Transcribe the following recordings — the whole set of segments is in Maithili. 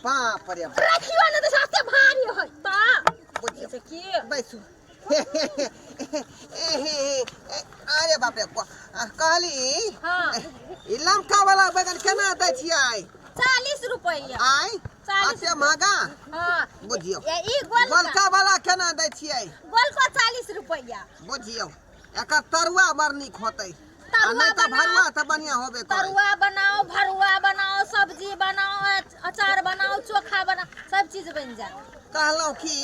बाप रे बाप। रखियो ने तऽ सस्ते भारी है तऽ बुझियौ से की बैसू। अरे बाप रे, कहली ई लमका वाला बैगन केना दै छियै? 40 रुपैआ। आय? 40। एते महगा? हाँ। बुझियौ। ये ई गोलका। गोलका वाला केना दै छियै? गोलका 40 रुपैआ। बुझियौ, एकर तरुआ बड़ नीक होतै। आ तरुआ नहि तऽ बनाओ। भरुआ तऽ बढ़िआँ होबे करै। तरुआ बनाओ, भरुआ बनाओ, सब्जी बनाओ, अचार बनाओ, चोखा बनाओ, सब चीज बनि जायत। कहलहुँ की,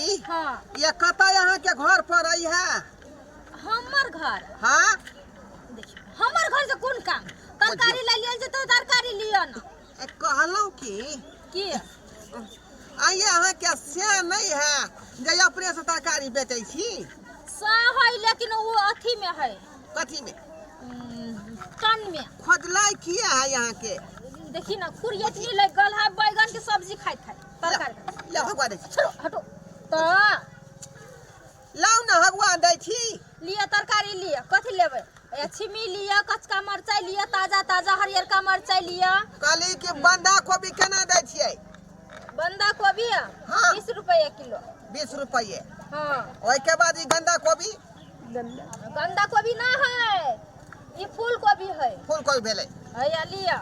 ये कतऽ अहाँके घर पर अइ है? हमर घर? हाँ। देखियौ, हमर घर से कोन काम? तरकारी लए लिअ जे तऽ तरकारी लिअ ने। ए, कहलहुँ की की? आइए अहाँके से नहि है जे अपने से तरकारी बेचै छी? से है, लेकिन ओ अथी में है। कथी में? टन में। खोजलाई किया है अहाँके? देखी ना, खुरियतनी लग गल है बैगन के सब्जी खाइत खाइत तरकारी। ले भगवा दै छी। छोड़ो, हटो तऽ। लाउ ने, भगवा दै छी। लिअ, तरकारी लिअ। कथी लेबै? ए, छिमी लिअ, कचका मरचाइ लिअ, ताजा ताजा हरियरका मरचाइ लिअ। कहली कि बंधा कोबी केना दै छियै? बंधा कोबी? हाँ। 20 रुपये किलो। 20 रुपये? हाँ। ओहिके बाद ई गंदा कोबी? गंदा कोबी ना है, ई फूल कोबी है। फूल कोबी भेलै। हैया लिअ,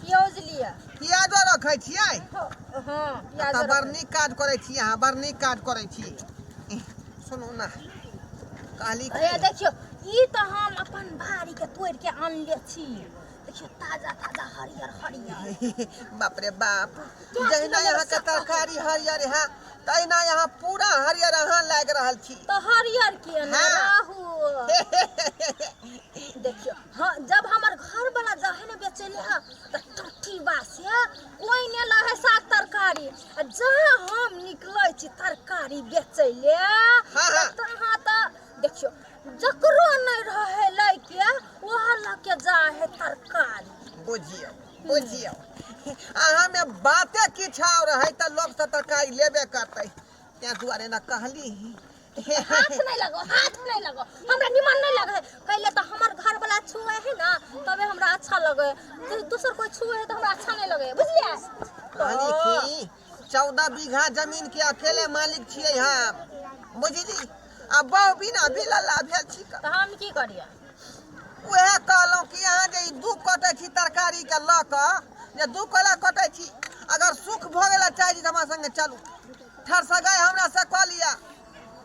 प्याज लिअ। प्याजो रखै छियै? हाँ, प्याजो तऽ बड़ रखै। नीक काज करै छी अहाँ, बड़ नीक काज करै छी। सुनू ने, कहली की- हैया देखियौ, ई तऽ हम अपन बाड़ी के तोड़ि के आनले छी। देखियौ, ताजा ताजा हरियर हरियर। बाप रे बाप! क्या जहिना किलो लेबै? अहाँके तरकारी हरियर है, तहिना यहाँ पूरा हरियर अहाँ लागि रहल छी। तऽ हरियर के ने रहू। देखियौ, हाँ, जब हमर घर वाला जाहे ने बेचै ले, तऽ टट्टी बासे कोई ने लहे साग तरकारी, आ जहाँ हम निकलै छी तरकारी बेचै ले, हाँ। तहाँ तऽ देखियौ, जकरो नहि रहे लैके, वह लऽ के जा है तरकारी। बुझियौ, बुझियौ, अहाँमे बाते किछु आओर है तऽ लोक सब तरकारी लेबे करतै। तें दुआरे ने कहली। हाथ नहीं लगो, हाथ नहीं लगो, हमरा निमन नहीं लगे है। पहले तो हमर घर वाला छुए है ना, तबे हमरा अच्छा लगे है। दोसर कोई छुए है तो हमरा अच्छा नहीं लगे है, बुझलिए? कहली की 14 बीघा जमीन के अकेले मालिक छियै हम, बुझली? आ बहु बिना बिलला भेल छी। तऽ हम की करियै? उएह कहलहुँ कि अहाँ जे ई दू कटै छी तरकारी के लऽ कऽ, जे दू कोला कटै छी, अगर सुख भऽ गेल चाहै छी तऽ हमरा संगे चलू, ठरसगाइ हमरा से कऽ लिअ,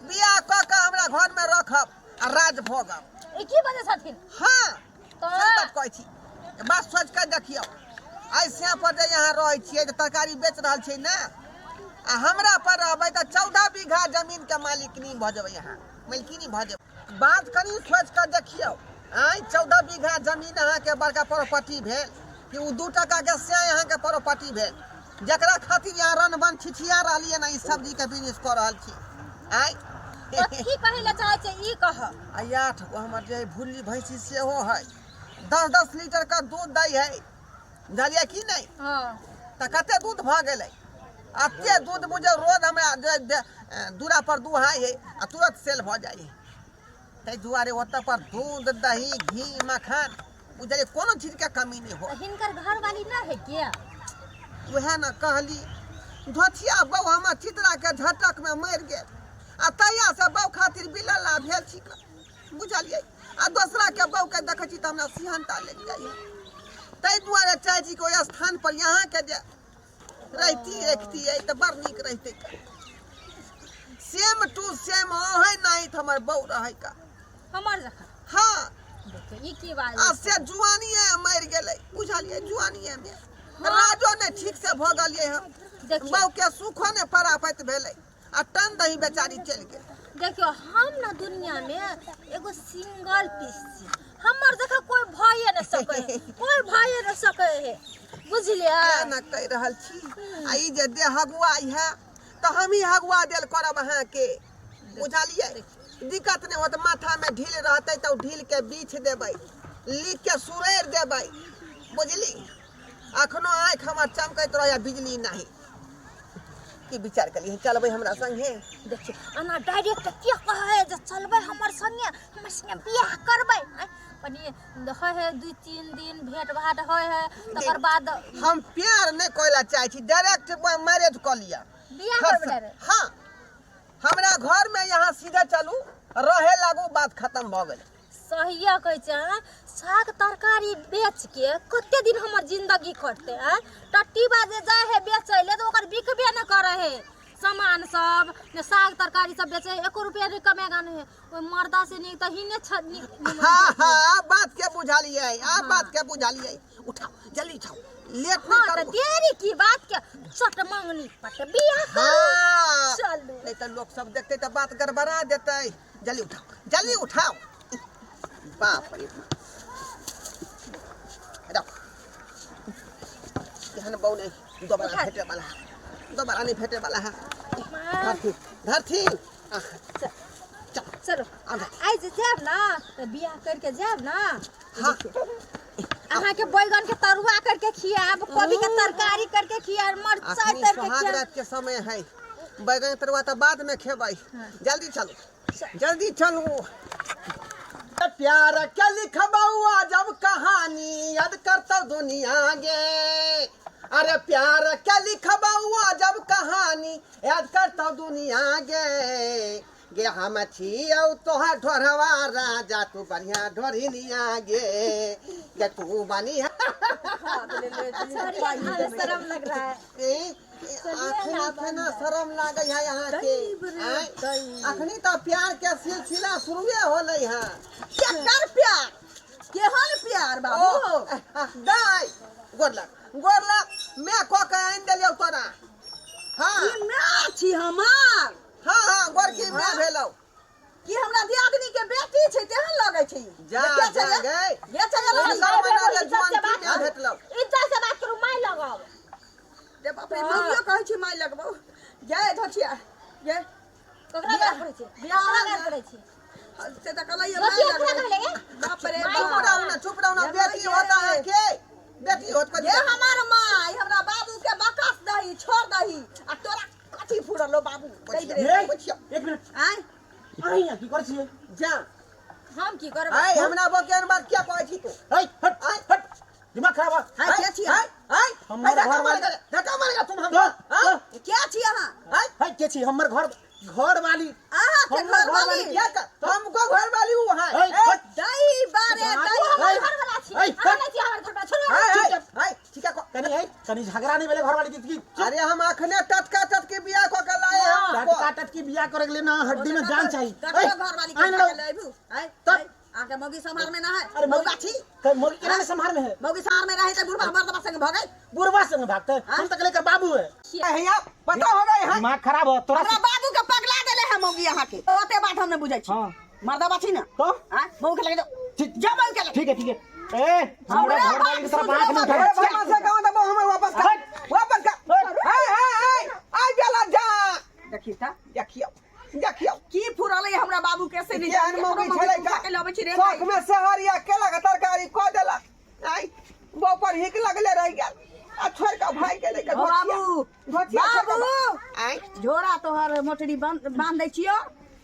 बियाह कऽ कऽ हमरा घरमे रखब आ राज भोगब। ई की बजै छथिन? हाँ। तऽ सही बात कहै छी। बात सोचि कऽ देखियौ, ऐसे पर जे यहाँ रहै छियै तऽ तरकारी बेच रहल छियै ने, आ हमरा पर रहबै तऽ 14 बीघा जमीनके मालिकनी भऽ जेबै अहाँ, मालिकिनी भऽ जेबै। बात कनि सोचि कऽ देखियौ। आँय, 14 बीघा जमीन अहाँके बड़का प्रॉपर्टी भेल कि ओ 2 टाकाके से अहाँके प्रॉपर्टी भेल, जकरा खातिर यहाँ रन बन छिछिया रहलियै ने, ई सब्जीके बिजनेस कऽ रहल छी? आँय। कथी कहै लए चाहै छै, ई कह। आ आठ गो हमर जे भुल्ली भैंसी सेहो है, 10-10 लीटर का दूध दै है, बुझलियै की नहि? हाँ। तऽ कते दूध भऽ गेलै? एते दूध बुझे रोज हमरा जे दूरा पर दुहाइ है आ तुरंत सेल भऽ जाइ है। ताहि दुआरे ओतऽ पर दूध, दही, घी, मखान, बुझलियै, कोनो चीजके कमी नहि हो। तऽ हिनकर घरवाली नहि है के? उएह ने कहली, धोथिया बहू हमर चितराके झटकमे मरि गेल आ तहियासँ बहू खातिर बिलला भेल छी, बुझलियै? आ दोसराके बहूके देखै छी तऽ हमरा सिहन्ता लागि जाइए। ताहि दुआरे चाहै छी कि ओहि स्थान पर यहाँके जे रहिती रखतियै तऽ बड़ नीक रहितै। सेम टू सेम ओहे नाहित हमर बहू रहै का। हमर जखन? हाँ। देखियौ, ई की बात? आ से जुआनिए मरि गेलै, बुझलियै? जुआनिए मे राजो नहि ठीक से भऽ गेलियै हम। देखियौ। बहू के सुखो नहि परापत भेलै आ टन दही बेचारी चलि गेल। देखियौ, हम ने दुनिया में एगो सिंगल पीस छी। हमर जखन कोई भइए नहि सकै है, कोई भइए नहि सकै है, बुझलियै? तें ने कहि रहल छी। आ ई जे देह हगुआइ है तऽ हमही हगुआ देल करब अहाँके, बुझलियै? दिक्कत नहि होत। माथामे ढील रहतै तऽ ओ ढीलके बीछ देबै, लीक के सुरैर देबै, बुझली? अखनो आँखि हमर चमकैत रहैए बिजली नहि। की विचार कलियै चलबै हमरा संगे? देखियौ एना डायरेक्ट के कहै है जे चलबै हमर संगे बियाह करबै? आँय, कनि होइ है 2-3 दिन भेंट भाट होइ है तकर बाद। हम प्यार नहि करै लए चाहै छी, डायरेक्ट मैरिज कऽ लिअ। बियाह करबै डायरेक्ट? हाँ, हमरा घर में यहाँ सीधे चलू, रहे लागू, बात खत्म भऽ गेल। सहिए कहै छै। आँय, साग तरकारी बेच के कते दिन हमर जिंदगी कटतै? आँय, टट्टी बाजे जाइ है बेचै ले तऽ ओकर बिकबे नहि करै है सामान सब ने, साग तरकारी सब बेचै है, एको रुपया नहि कमेगा नहि है। ओहि मर्दा से नीक तऽ हिने छ नीक। हाँ हाँ, आब बात के बुझलियै, आब बात के बुझलियै। उठाओ, जल्दी उठाओ, लेट हाँ नहीं तऽ करू। देरी की बात के, चट मंगनी पट बियाह करू। हाँ। चलू। नहीं तो लोग सब देखते तो बात गड़बड़ा देते। जल्दी उठाओ, जल्दी उठाओ। बाप रे बाप, रख। एहन बहू नहीं दोबारा उठा। भेटे वाला है, दोबारा नहीं भेटे वाला है। माँ। धरती धरती, आह, चल। चलो। आब। आइ जे जायब ना तऽ बियाह करके जायब ना, हाँ। अहाँके बैगन के तरुआ करके खियाब, कोबी के तरकारी करके खियाब, मरचाइ अखनी तर के सोहाग खियाब। रात के समय है, बैगन के तरुआ तऽ बाद में खेबै। जल्दी चलू, जल्दी चलू। प्यार के लिखबौआ जब कहानी, याद करता दुनिया गे। अरे प्यार के लिखबौआ जब कहानी, याद करता दुनिया गे। गे हम छियौ तोहर ढोरवा राजा, तू बढ़िया ढोरिनिया गे। गे तू बनिहा। सॉरी, हमें शर्म लग रहा है। ए, अखनी केना शरम लागै है अहाँके? आँय? अखनी तऽ प्यार के सिलसिला शुरुए होलै है। केकर प्यार? केहन प्यार बाबू? ओ, दाइ गोर लग, गोर लग। मैं कऽ के आनि देलियौ तोरा। हाँ। ई माय छी हमार? हाँ हाँ, गोरकी मैं भेलौ। की हमरा दियादनी के बेटी छै तेहन लगै छै ई? जा, के जा, छै रे? गै। के छै रे? हुनकर मना जे इज्जत जुआन से की बात मैं करू। भेटलौ। इज्जत से बात करू, माय लगाओ। रे बाप रे, मम्मियो कहै छै माय लगबौ। जय धोछिया ये। ककरा गार पड़ै छै? बियाह ककरा गार पड़ै छै? से तऽ कहलियै धोछिया माय ककरा लगबौ। कहले गे? बाप रे माय चुप बाप। रहू ना, चुप रहू ना। ये बेटी माय होता है ये। के बेटी होत कथी? ये हमार माय हमरा बाबू के बकस दही छोड़ दही आ तोरा कथी फुरलो बाबू दही दे। ये, पुछियौ। एक मिनट। आँय। अहीं यहाँ की करै छियै? जा। हम की करबै? आय हमरा बकेन बात किया कहै छी तू? है, हट आय। हट, दिमाग खराब है। हाय, के छी आय आय, हमर धक्का घर मारेगा, धक्का मारेगा तुम हमको। तो, हाँ? के छी अहाँ? आय। है, के छी हमर घर घर वाली? अहाँ के हमर घर वाली? घरवाली। क्या कर हमको घर वाली वो है। है, ए, हट। दही बारे तू दही। हमर घर वाला छी। है, अहाँ हट। नहि छी हमर घर वाला, छोड़ू। आय आय चुप। आय, ठीक है। कनी है, कनी झगड़ा नहीं भेलै घरवाली के की? अरे हम अखने टटका टटके बियाह कऽ के लाए हैं हमको। टटका टटकी बियाह करे के लिए ना हड्डी में जान चाहिए। ककरो घर वाली के आइन रहो। लेबू? आय। तब। आय, अहाँके मौगी संभार में ना है? अरे मौगा छी। मौगी केना ने संभार में है? मौगी संभार में रहे त बुढ़बा मर्दबा संग भगै। बुढ़वा संग भागते? हम तक लेकर बाबू है। है पता हो गई है। दिमाग खराब हो तोरा। हमरा बाबू के पगला देले है मौगी अहाँके। ओते बात हम नहीं बुझै छी। हाँ। मर्दबा छी ना? तो? आय, मौगी के लगे दो। ठीक। जा मौगी के लगे। ठीक है, ठीक है। ए, हमरा हमरा घर वाली के तरफ आंख नहीं अरे उठा। भगवान से कहो दबो हमर वापस कर। हट। वापस कर। हट। हाय हाय हाय, आइ बेला जा। देखी त। देखियौ, देखियौ। की फुरलै हमरा बाबू के से नहीं केहन जाने। मौगी केकरो छलै उठा के लबै छी रे। शौक में सहरिया केला के तरकारी कऽ देलक। आइ बौ पर हिक लगले रहि गेल आ छोड़ि कऽ भागि गेलै के ओ बाबू, धोतिया छोड़ि कऽ। बाबू। आइ। झोरा तोहर मोटरी बांध बांध दै छियो।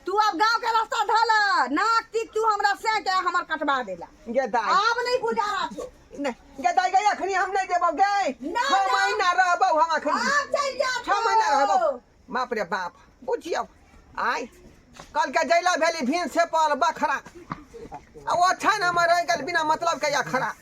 तू अब गांव के रास्ता धल नाक टीक तू हमरा से के हमर कटवा देला। गे दाइ। आब नहीं गुजारा छो। नहि गे दाइ, गे अखनी हम नहि देबौ गे। ना, 6 ना। महीना रहबौ हम अखनी। आब चलि जा। 6 महीना रहबौ। बाप रे बाप, बुझियौ आइ कल के जैला भेली भीन से पर बखरा आ ओ छन हमर रहि गेल बिना मतलब के या खड़ा।